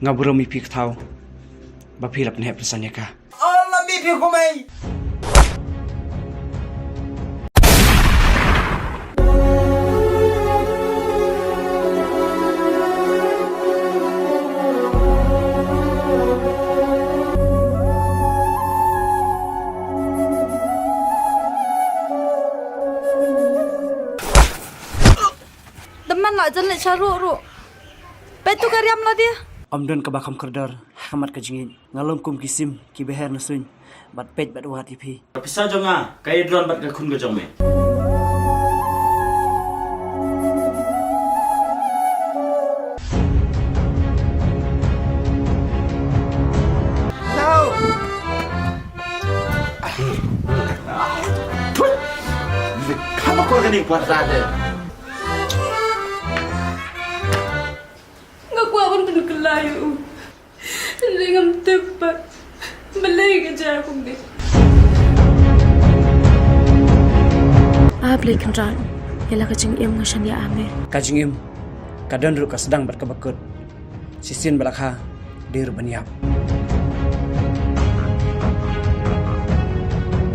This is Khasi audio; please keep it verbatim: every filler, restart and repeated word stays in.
Nga burom ïa phi ka thaw ba phi la pynheh pynsan ïa ka. Allah mi phi kumai. Dam man la jan leh sha ruh ruh. Peit tu ka riam la dia. Ym don kaba kham kordor ha khmat ka jingïeit. Nga long kum ki sim kiba her na suiñ bad peit bad wad ïa phi. Ka pisa jong nga ka ïadron bad ka khun ka jong me. Kham akor kane ka parda te. Nga kwah ban pynkylla ïa u. Hynrei ngam tip pat balei ka jia kumne. A Blei Kynrad, ïa la ka jingim nga shaniah ha me. Ka jingim ka don ruh ka sdang bad kaba kut. Shisien ba la kha dei ruh ban ïap.